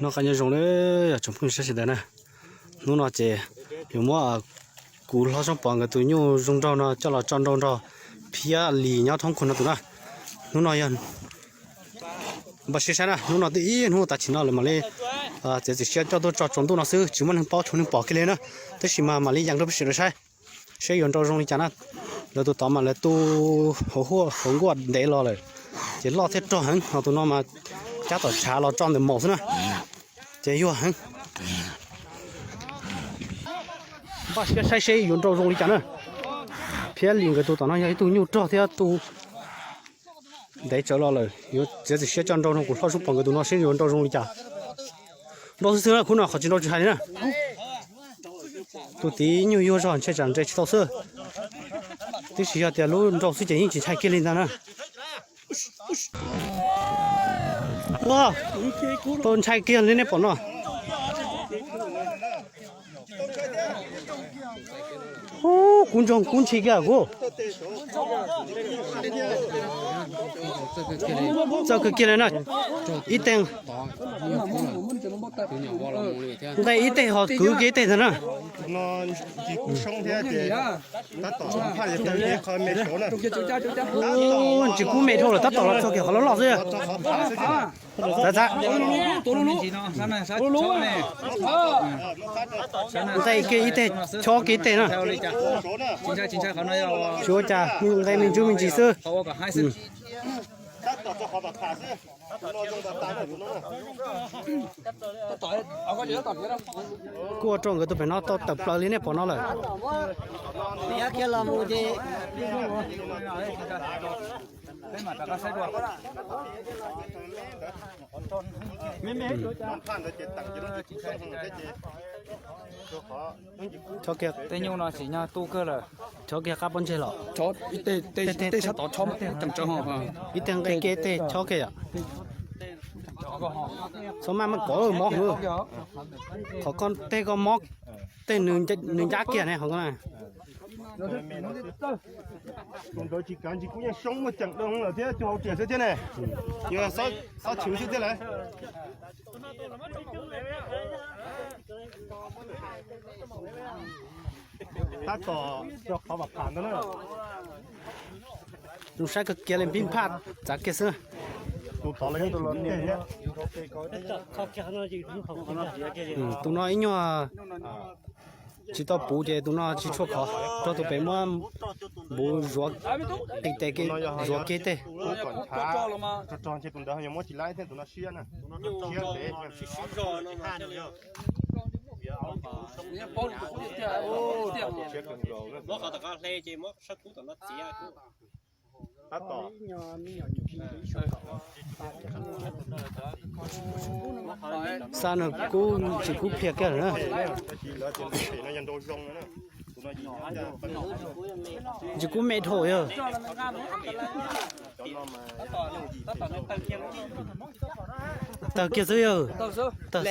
Noj qab nyob zoo na yog tsoom phooj ywg sawv daws na. Hnub no ces yuav muab kuv hlob Soob Pov nkawd tus nyuj zoo nraug no coj los tso nrau nrog Phiab Lis nyob thoob kuag no tus na. Hnub no yog npaj siab saib na, hnub no twb ib hnub tas chim no lawv mam li txiav txim siab coj tuaj tso tsaus ntuj no xwb, tsis muaj neeg paub tsis muaj neeg pom kiag li na. Tab sis mas mam li yees rau peb sawv daws saib, saib yuav nrau zoo li cas na. Lawv tus tod mas lawv tu hauv huaj hauv nkuaj ntev los lawm, ces loj thiab rog heev, ho tus no mas cab tom tshav los tso ntawm maus xwb na, ces yuag heev. Npaj siab saib seb yuav nrau zoo li cas na. Phiab Lis nkawd tus tom no yog ib tug nyuj rog thiab tu ntev tsawv los lawm, yuav txiav txim siab coj nrau no, kuv hlob Soob Pov nkawd tus no seb yuav nrau zoo li cas. Nrau xwb xwb na, khub no qhov tsis nrau tsis hais li na. Tus tid nyuj yuag zog ntshe tsam nres tsis tau xwb, tiam sis yog tias lub nrau xwb ces yeej tsis ntshai kiag li ntag na. Ua, tau ntshai kiag li nej pom no. Ub, kub ntsoog kub ntshis kiag kuv. Txawj kawg kiag li na. Ib teg nqe ib teg ho kwv kiag ib teg ntag na. Ntsis kub me dhau lawm, tab tom los txog kiag qhov loj loj xwb. Nqe kiag ib teg, chob kiag ib teg na. Tsis ua cas, nqe me ntsis me ntsis xwb. Kuj ua rau nkawd tus pem no tau tawm plaws li nej pom no lawm. Chob kiag, tej nyuj no tsis nyob tu kawg lawm. Chob kiag qab pob ntseg los. Ib teg nqe kiag tej chob kiag yom. Txhob maj maj kov mob hwv. Qhov koj tej koj mob, tej nws ncab kiag ne ho. Tus ntawd tsis kav ntsis kub yeej soob muaj ceem doo lawm thiab, cug hauv riam xwb thiab ne. Yog xob chwv xwb thiab lawm. Tab tom cog qhov vam pham ntawd na. Zoo saib kawg kiag li, npij nphaj txav kiag xwb. Tus tod los yog tus los thiab. Tus no ib nyuag tsis tau puv ces tus no tsis tshua khov, rau tus pem muab npuv zuav qis tes, zuav kiag tej. Rog ntshe tus ntawd yuav muab tsis laib thiab, tus no siab na. Siab ntev. Xa no kub tsis kub phiaj kiag lawm na. Tsis kub me dhau yog. Tawg kiag xwb yog. Tawg xwb. Tab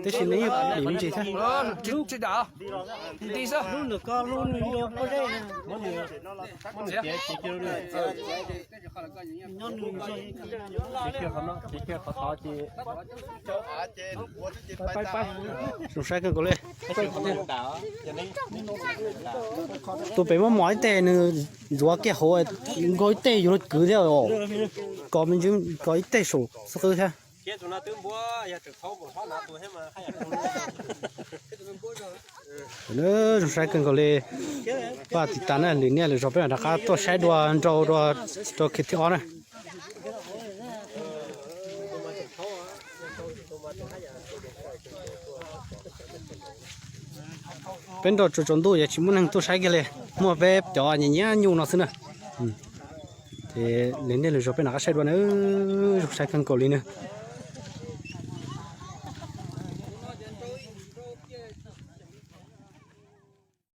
sis nws yeej pim me ntsis thiab. Zoo saib kawg nkaus li. Tus pem muab mos ib teg nws ntxuav kiag hauv, nkaus ib teg yuav luag kwv thiab os. Kov me ntsis, kov ib teg saum xub qwb thiab. Zoo saib kawg nkaus li. Pab tiv tas na, lwm niaj lwm zaus peb mam rov qab tuaj saib dua nrau dua rau kiv thib ob na. Peb nrau tsaus tsaus ntuj ces tsis muaj neeg tuaj saib kiag li, muaj peb cov nyiam nyiam nyuj no xwb na. Ces lwm niaj lwm zaus peb mam rov qab saib dua na, zoo saib kawg nkaus li na.